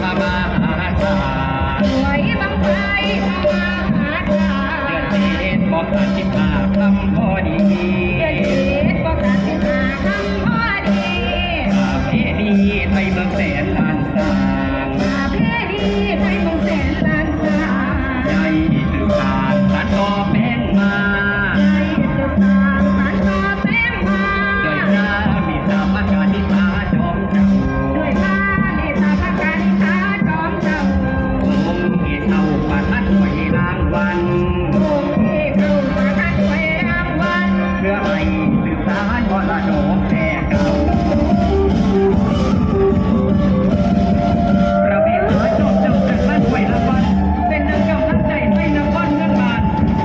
ພະມະຫາຊາດ ສວຍບັ້ງໄຟພະມະຫາຊາດ ເດືອນເຈັດບໍ່ຂາດສິບຫ້າຄຳພໍດີ ເດືອນເຈັດບໍ່ຂາດສິບຫ້າຄຳພໍດີ ປະເພນີໄທເມືອງແສນລ້ານຊ້າງ ປະເພນີໄທເມືອງແສນລ້ານຊ້າງ ໄດ້ສືບສານສານຕໍ່ແປງມາ ໄດ້ສືບສານສານຕໍ່ແປງມາ ດ້ວຍພະເມດຕາພະກະນິດຖາຈອມເຈົ້າ ດ້ວຍພະເມດຕາພະກະນິດຖາຈອມເຈົ້າ ອົງເອກເຕົ້າປະທານຖ້ວຍລາງວັນ